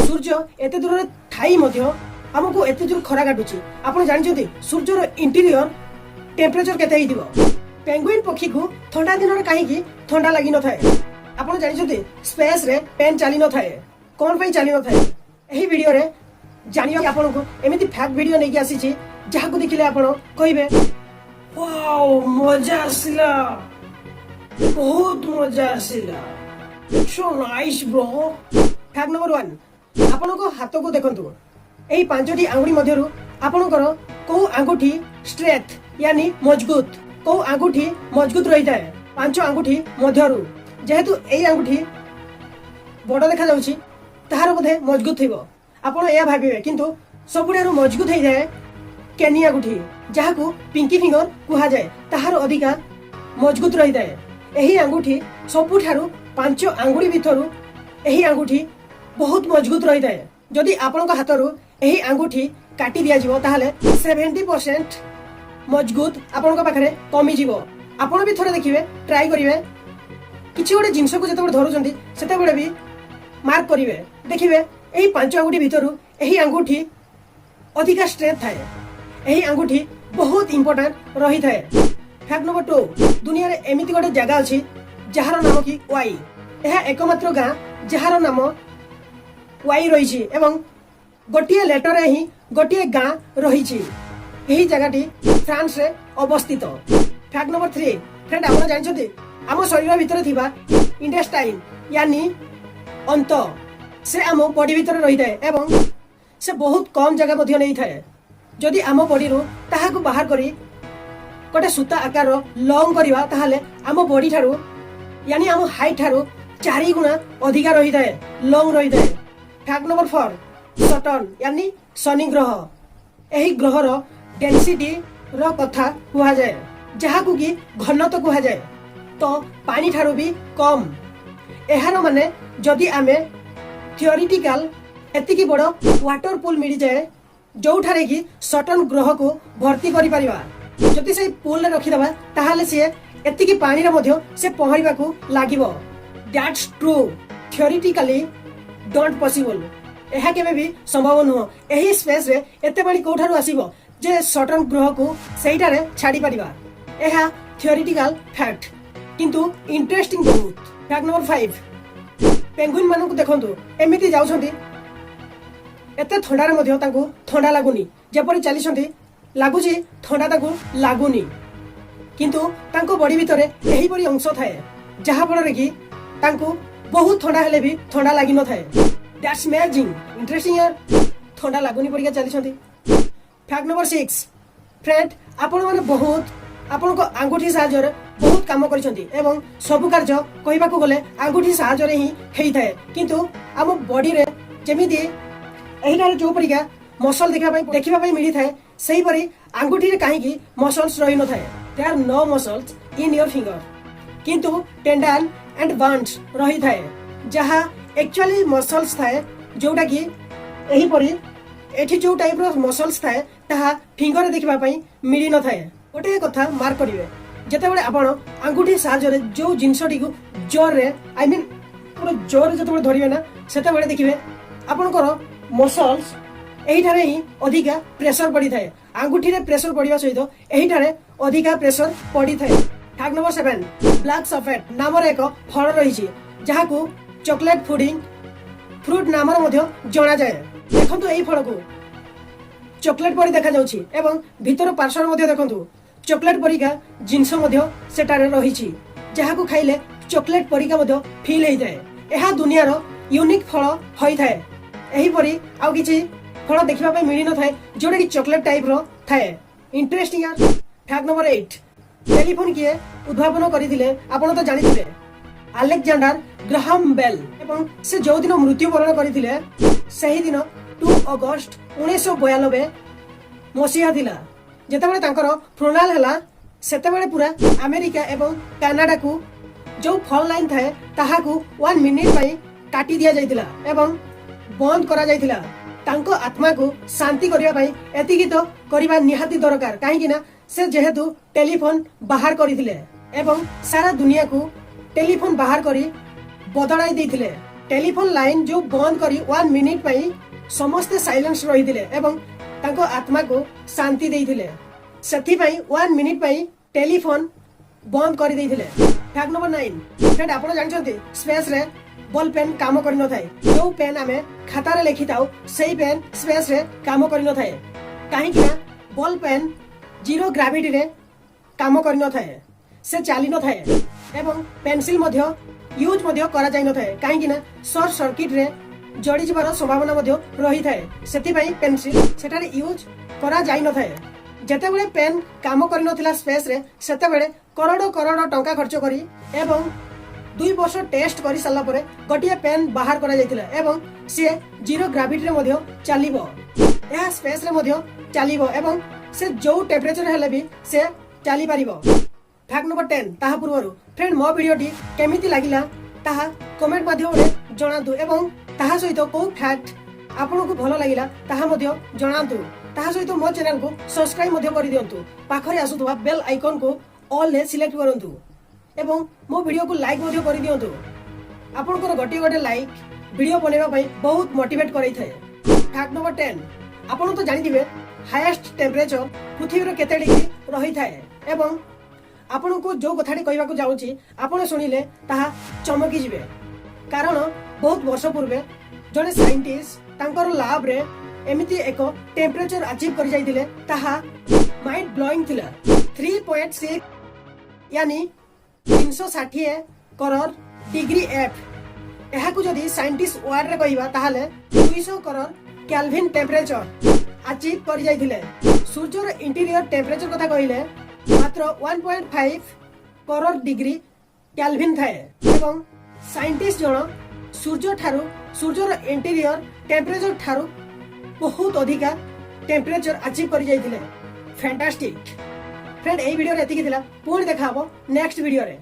ସୂର୍ଯ୍ୟ ଏତେ ଦୂରରେ ଥାଇ ମଧ୍ୟ ଆମକୁ ଏତେ ଜୋର ଖରା କାଟୁଛି। ଆପଣ ଜାଣିଛନ୍ତି ସୂର୍ଯ୍ୟର ଇଣ୍ଟେରିୟର ଟେମ୍ପରେଚର କେତେ ହେଇଥିବ? ପେଙ୍ଗୁଇନ୍ ପକ୍ଷୀକୁ ଥଣ୍ଡା ଦିନରେ କାହିଁକି ଥଣ୍ଡା ଲାଗିନଥାଏ? ଆପଣ ଜାଣିଛନ୍ତି ସ୍ପେସରେ ପେନ୍ ଚାଲି ନଥାଏ? କଣ ପାଇଁ ଚାଲି ନଥାଏ? ଏହି ଭିଡିଓରେ ଜାଣିବା। ଆପଣଙ୍କୁ ଏମିତି ଫ୍ୟାକ୍ଟ ଭିଡିଓ ନେଇକି ଆସିଛି, ଯାହାକୁ ଦେଖିଲେ ଆପଣ କହିବେ, "ୱାଓ, ମଜା ଆସିଲା, ବହୁତ ମଜା ଆସିଲା। So nice, bro." Fact number 1। ଆପଣଙ୍କ ହାତକୁ ଦେଖନ୍ତୁ। ଏହି ପାଞ୍ଚଟି ଆଙ୍ଗୁଠି ମଧ୍ୟରୁ ଆପଣଙ୍କର କୋଉ ଆଙ୍ଗୁଠି ଷ୍ଟ୍ରେଥ୍, ୟାନି ମଜବୁତ? କୋଉ ଆଙ୍ଗୁଠି ମଜବୁତ ରହିଥାଏ ପାଞ୍ଚ ଆଙ୍ଗୁଠି ମଧ୍ୟରୁ? ଯେହେତୁ ଏଇ ଆଙ୍ଗୁଠି ବଡ ଦେଖାଯାଉଛି, ତାହାର ବୋଧେ ମଜବୁତ ଥିବ, ଆପଣ ଏହା ଭାବିବେ। କିନ୍ତୁ ସବୁଠାରୁ ମଜବୁତ ହେଇଥାଏ କେନି ଆଙ୍ଗୁଠି, ଯାହାକୁ ପିଙ୍କି ଫିଙ୍ଗର କୁହାଯାଏ। ତାହାର ଅଧିକା ମଜବୁତ ରହିଥାଏ ଏହି ଆଙ୍ଗୁଠି। ସବୁଠାରୁ ପାଞ୍ଚ ଆଙ୍ଗୁଠି ଭିତରୁ ଏହି ଆଙ୍ଗୁଠି ବହୁତ ମଜବୁତ ରହିଥାଏ। ଯଦି ଆପଣଙ୍କ ହାତରୁ ଏହି ଆଙ୍ଗୁଠି କାଟି ଦିଆଯିବ, ତାହେଲେ 70% ମଜବୁତ ଆପଣଙ୍କ ପାଖରେ କମିଯିବ। ଆପଣ ବି ଥରେ ଦେଖିବେ, ଟ୍ରାଏ କରିବେ। କିଛି ଗୋଟେ ଜିନିଷକୁ ଯେତେବେଳେ ଧରୁଛନ୍ତି, ସେତେବେଳେ ବି ମାର୍କ କରିବେ, ଦେଖିବେ ଏହି ପାଞ୍ଚ ଆଙ୍ଗୁଠି ଭିତରୁ ଏହି ଆଙ୍ଗୁଠି ଅଧିକା ଷ୍ଟ୍ରେନ୍ଥ ଥାଏ। ଏହି ଆଙ୍ଗୁଠି ବହୁତ ଇମ୍ପୋର୍ଟାଣ୍ଟ ରହିଥାଏ। Fact number 2। ଦୁନିଆରେ ଏମିତି ଗୋଟେ ଜାଗା ଅଛି, ଯାହାର ନାମ କି ୱାଇ। ଏହା ଏକମାତ୍ର ଗାଁ ଯାହାର ନାମ ୱାଇ ରହିଛି ଏବଂ ଗୋଟିଏ ଲେଟରରେ ହିଁ ଗୋଟିଏ ଗାଁ ରହିଛି। ଏହି ଜାଗାଟି ଫ୍ରାନ୍ସରେ ଅବସ୍ଥିତ। Fact number 3। ଫ୍ରେଣ୍ଡ, ଆପଣ ଜାଣିଛନ୍ତି ଆମ ଶରୀର ଭିତରେ ଥିବା ଇଣ୍ଟେଷ୍ଟାଇନ୍, ୟାନି ଅନ୍ତ, ସେ ଆମ ବଡି ଭିତରେ ରହିଥାଏ ଏବଂ ସେ ବହୁତ କମ ଜାଗା ମଧ୍ୟ ନେଇଥାଏ। ଯଦି ଆମ ବଡିରୁ ତାହାକୁ ବାହାର କରି ଗୋଟେ ସୂତା ଆକାର ଲଙ୍ଗ କରିବା, ତାହେଲେ ଆମ ବଡି ଠାରୁ, ୟାନି ଆମ ହାଇଟ୍ ଠାରୁ 4 ଗୁଣା ଅଧିକା ରହିଥାଏ, ଲଙ୍ଗ ରହିଥାଏ। Fact number 4। ସଟର୍ନ, ୟାନି ଶନି ଗ୍ରହ। ଏହି ଗ୍ରହର ଡେନ୍ସିଟି ର କଥା କୁହାଯାଏ, ଯାହାକୁ କି ଘନତ୍ୱ କୁହାଯାଏ, ତ ପାଣି ଠାରୁ ବି କମ। ଏହାର ମାନେ ଯଦି ଆମେ ଥିଓରିଟିକାଲ ଏତିକି ବଡ ୱାଟର ପୁଲ ମିଳିଯାଏ, ଯୋଉଠାରେ କି ସଟର୍ନ ଗ୍ରହକୁ ଭର୍ତ୍ତି କରିପାରିବା, ଯଦି ସେଇ ପୁଲରେ ରଖିଦେବା, ତାହେଲେ ସିଏ ଏତିକି ପାଣିରେ ମଧ୍ୟ ସେ ପହଁରିବାକୁ ଲାଗିବ। That's true. Theoretically don't possible. ଏହା କେବେ ବି ସମ୍ଭବ ନୁହଁ। ଏହି ସ୍ପେସରେ ଏତେ ପାଣି କୋଉଠାରୁ ଆସିବ ଯେ ସଟର୍ନ ଗ୍ରହକୁ ସେଇଠାରେ ଛାଡି ପାରିବା? ଏହା ଥିଓରିଟିକାଲ ଫ୍ୟାକ୍ଟ, କିନ୍ତୁ ଇଣ୍ଟରେଷ୍ଟିଂ ବହୁତ। Fact number 5। ପେଙ୍ଗୁଇନ୍ ମାନଙ୍କୁ ଦେଖନ୍ତୁ, ଏମିତି ଯାଉଛନ୍ତି, ଏତେ ଥଣ୍ଡାରେ ମଧ୍ୟ ତାଙ୍କୁ ଥଣ୍ଡା ଲାଗୁନି। ଯେପରି ଚାଲିଛନ୍ତି, ଲାଗୁଛି ଥଣ୍ଡା ତାଙ୍କୁ ଲାଗୁନି। କିନ୍ତୁ ତାଙ୍କ ବଡି ଭିତରେ ଏହିପରି ଅଂଶ ଥାଏ, ଯାହା ଫଳରେ କି ତାଙ୍କୁ ବହୁତ ଥଣ୍ଡା ହେଲେ ବି ଥଣ୍ଡା ଲାଗିନଥାଏ। That's amazing, interesting ୟାର। ଥଣ୍ଡା ଲାଗୁନି ପରିକା ଚାଲିଛନ୍ତି। Fact number 6। ଫ୍ରେଣ୍ଡ, ଆପଣମାନେ ବହୁତ ଆପଣଙ୍କ ଆଙ୍ଗୁଠି ସାହାଯ୍ୟରେ ବହୁତ କାମ କରିଛନ୍ତି ଏବଂ ସବୁ କାର୍ଯ୍ୟ କହିବାକୁ ଗଲେ ଆଙ୍ଗୁଠି ସାହାଯ୍ୟରେ ହିଁ ହେଇଥାଏ। କିନ୍ତୁ ଆମ ବଡିରେ ଯେମିତି ଏହିଠାରେ ଯୋଉ ପରିକା ମସଲ ଦେଖିବା ପାଇଁ ମିଳିଥାଏ, ସେହିପରି ଆଙ୍ଗୁଠିରେ କାହିଁକି muscles ରହିନଥାଏ? There are no muscles in your finger, କିନ୍ତୁ ଟେଣ୍ଡାନ ଆଣ୍ଡ ବାଣ୍ଡସ୍ ରହିଥାଏ, ଯାହା ଆକ୍ଚୁଆଲି ମସଲ୍ସ ଥାଏ। ଯୋଉଟା କି ଏହିପରି ଏଠି ଯୋଉ ଟାଇପର ମସଲ୍ସ ଥାଏ, ତାହା ଫିଙ୍ଗରରେ ଦେଖିବା ପାଇଁ ମିଳିନଥାଏ। ଗୋଟିଏ କଥା ମାର୍କ କରିବେ, ଯେତେବେଳେ ଆପଣ ଆଙ୍ଗୁଠି ସାହାଯ୍ୟରେ ଯୋଉ ଜିନିଷଟିକୁ ଜୋରରେ, I mean ପୁରା ଜୋରରେ ଯେତେବେଳେ ଧରିବେ ନା, ସେତେବେଳେ ଦେଖିବେ ଆପଣଙ୍କର ମସଲ୍ସ ଏହିଠାରେ ହିଁ ଅଧିକା ପ୍ରେସର ପଡ଼ିଥାଏ। ଆଙ୍ଗୁଠିରେ ପ୍ରେସର ପଡ଼ିବା ସହିତ ଏହିଠାରେ ଅଧିକା ପ୍ରେସର ପଡ଼ିଥାଏ। Fact number 7। ବ୍ଲାକ୍ ସଫେଟ୍ ନାମରେ ଏକ ଫଳ ରହିଛି, ଯାହାକୁ ଚକୋଲେଟ ପୁଡିଂ ଫ୍ରୁଟ୍ ନାମରେ ମଧ୍ୟ ଜଣାଯାଏ। ଦେଖନ୍ତୁ, ଏହି ଫଳକୁ ଚକୋଲେଟ ପରି ଦେଖାଯାଉଛି ଏବଂ ଭିତର ପାର୍ଶ୍ୱରେ ମଧ୍ୟ ଦେଖନ୍ତୁ, ଚକୋଲେଟ ପରିକା ଜିନିଷ ମଧ୍ୟ ସେଠାରେ ରହିଛି, ଯାହାକୁ ଖାଇଲେ ଚକୋଲେଟ ପରିକା ମଧ୍ୟ ଫିଲ୍ ହେଇଥାଏ। ଏହା ଦୁନିଆର ୟୁନିକ୍ ଫଳ ହୋଇଥାଏ। ଏହିପରି ଆଉ କିଛି ଫଳ ଦେଖିବା ପାଇଁ ମିଳିନଥାଏ, ଯୋଉଟା କି ଚକୋଲେଟ ଟାଇପର ଥାଏ। ଇଣ୍ଟରେଷ୍ଟିଂ ୟାର। Fact number 8। ଟେଲିଫୋନ କିଏ ଉଦ୍ଭାବନ କରିଥିଲେ? ଆପଣ ତ ଜାଣିଥିବେ, ଆଲେକ୍ଜାଣ୍ଡାର ଗ୍ରାହାମ ବେଲ୍। ଏବଂ ସେ ଯୋଉଦିନ ମୃତ୍ୟୁବରଣ କରିଥିଲେ, ସେହିଦିନ 2 ଅଗଷ୍ଟ 1992 ମସିହା ଥିଲା। ଯେତେବେଳେ ତାଙ୍କର ଫ୍ୟୁନେରାଲ ହେଲା, ସେତେବେଳେ ପୁରା ଆମେରିକା ଏବଂ କାନାଡାକୁ ଯୋଉ ଫୋନ୍ ଲାଇନ୍ ଥାଏ, ତାହାକୁ 1 ମିନିଟ୍ ପାଇଁ କାଟି ଦିଆଯାଇଥିଲା ଏବଂ ବନ୍ଦ କରାଯାଇଥିଲା ତାଙ୍କ ଆତ୍ମାକୁ ଶାନ୍ତି କରିବା ପାଇଁ। ଏତିକି ତ କରିବା ନିହାତି ଦରକାର, କାହିଁକି ନା ସେ ଯେହେତୁ ଟେଲିଫୋନ ବାହାର କରିଥିଲେ ଏବଂ ସାରା ଦୁନିଆକୁ ଟେଲିଫୋନ ବାହାର କରି ବଦଳାଇ ଦେଇଥିଲେ। ଟେଲିଫୋନ ଲାଇନ୍ ଯୋଉ ବନ୍ଦ କରି ୱାନ୍ ମିନିଟ୍ ପାଇଁ ସମସ୍ତେ ସାଇଲେନ୍ସ ରହିଥିଲେ ଏବଂ ତାଙ୍କ ଆତ୍ମାକୁ ଶାନ୍ତି ଦେଇଥିଲେ। ସେଥିପାଇଁ ୱାନ୍ ମିନିଟ୍ ପାଇଁ ଟେଲିଫୋନ ବନ୍ଦ କରିଦେଇଥିଲେ। Fact number 9। ଫ୍ରେଣ୍ଡ, ଆପଣ ଜାଣିଛନ୍ତି ସ୍ପେସରେ ବଲ୍ ପେନ୍ କାମ କରିନଥାଏ? ଯୋଉ ପେନ୍ ଆମେ ଖାତାରେ ଲେଖିଥାଉ, ସେଇ ପେନ୍ ସ୍ପେସରେ କାମ କରିନଥାଏ। କାହିଁକି ନା ବଲ୍ ପେନ୍ ଜିରୋ ଗ୍ରାଭିଟିରେ କାମ କରିନଥାଏ, ସେ ଚାଲି ନଥାଏ ଏବଂ ପେନସିଲ ମଧ୍ୟ ୟୁଜ୍ ମଧ୍ୟ କରାଯାଇନଥାଏ। କାହିଁକି ନା ସର୍ଟ ସର୍କିଟରେ ଜଳିଯିବାର ସମ୍ଭାବନା ମଧ୍ୟ ରହିଥାଏ। ସେଥିପାଇଁ ପେନସିଲ ସେଠାରେ ୟୁଜ୍ କରାଯାଇନଥାଏ। ଯେତେବେଳେ ପେନ୍ କାମ କରିନଥିଲା ସ୍ପେସରେ, ସେତେବେଳେ କରୋଡ଼ କରୋଡ଼ ଟଙ୍କା ଖର୍ଚ୍ଚ କରି ଏବଂ 2 ବର୍ଷ ଟେଷ୍ଟ କରି ସାରିଲା ପରେ ଗୋଟିଏ ପେନ୍ ବାହାର କରାଯାଇଥିଲା ଏବଂ ସିଏ ଜିରୋ ଗ୍ରାଭିଟିରେ ମଧ୍ୟ ଚାଲିବ, ଏହା ସ୍ପେସରେ ମଧ୍ୟ ଚାଲିବ ଏବଂ ସେ ଯୋଉ ଟେମ୍ପରେଚର ହେଲେ ବି ସେ ଚାଲିପାରିବ। Fact number 10। ତାହା ପୂର୍ବରୁ ଫ୍ରେଣ୍ଡ, ମୋ ଭିଡ଼ିଓଟି କେମିତି ଲାଗିଲା ତାହା କମେଣ୍ଟ ମାଧ୍ୟମରେ ଜଣାନ୍ତୁ ଏବଂ ତାହା ସହିତ କୋଉ ଫ୍ୟାକ୍ଟ ଆପଣଙ୍କୁ ଭଲ ଲାଗିଲା ତାହା ମଧ୍ୟ ଜଣାନ୍ତୁ। ତାହା ସହିତ ମୋ ଚ୍ୟାନେଲକୁ ସବସ୍କ୍ରାଇବ ମଧ୍ୟ କରିଦିଅନ୍ତୁ। ପାଖରେ ଆସୁଥିବା ବେଲ୍ ଆଇକନକୁ ଅଲ୍ରେ ସିଲେକ୍ଟ କରନ୍ତୁ ଏବଂ ମୋ ଭିଡ଼ିଓକୁ ଲାଇକ୍ ମଧ୍ୟ କରିଦିଅନ୍ତୁ। ଆପଣଙ୍କର ଗୋଟିଏ ଗୋଟିଏ ଲାଇକ୍ ଭିଡ଼ିଓ ବନେଇବା ପାଇଁ ବହୁତ ମୋଟିଭେଟ୍ କରାଇଥାଏ। Fact number 10। ଆପଣ ତ ଜାଣିଥିବେ ହାଏଷ୍ଟ ଟେମ୍ପରେଚର ପୃଥିବୀର କେତେ ଡିଗ୍ରୀ ରହିଥାଏ ଏବଂ ଆପଣଙ୍କୁ ଯୋଉ କଥାଟି କହିବାକୁ ଯାଉଛି, ଆପଣ ଶୁଣିଲେ ତାହା ଚମକି ଯିବେ। କାରଣ ବହୁତ ବର୍ଷ ପୂର୍ବେ ଜଣେ ସାଇଣ୍ଟିଷ୍ଟ ତାଙ୍କର ଲାବରେ ଏମିତି ଏକ ଟେମ୍ପରେଚର ଆଚିଭ୍ କରିଯାଇଥିଲେ, ତାହା ମାଇଣ୍ଡ ବ୍ଲୋଇଂ ଥିଲା। 3.6 ୟାନି 360 କରୋଡ଼ ଡିଗ୍ରୀ ଏଫ୍। ଏହାକୁ ଯଦି ସାଇଣ୍ଟିଷ୍ଟ ୱାର୍ଡରେ କହିବା, ତାହେଲେ 200 କରୋଡ଼ କ୍ୟାଲଭିନ୍ ଟେମ୍ପରେଚର ଆଚିଭ୍ କରିଯାଇଥିଲେ। ସୂର୍ଯ୍ୟର ଇଣ୍ଟେରିୟର ଟେମ୍ପରେଚର କଥା କହିଲେ ମାତ୍ର 1.5 କରୋଡ଼ ଡିଗ୍ରୀ କ୍ୟାଲଭିନ୍ ଥାଏ ଏବଂ ସାଇଣ୍ଟିଷ୍ଟ ଜଣ ସୂର୍ଯ୍ୟ ଠାରୁ, ସୂର୍ଯ୍ୟର ଇଣ୍ଟେରିୟର ଟେମ୍ପରେଚର ଠାରୁ ବହୁତ ଅଧିକା ଟେମ୍ପରେଚର ଆଚିଭ୍ କରିଯାଇଥିଲେ। ଫ୍ୟାଣ୍ଟାଷ୍ଟିକ୍। ଫ୍ରେଣ୍ଡ, ଏଇ ଭିଡ଼ିଓରେ ଏତିକି ଥିଲା। ପୁଣି ଦେଖା ହବ ନେକ୍ସଟ ଭିଡ଼ିଓରେ।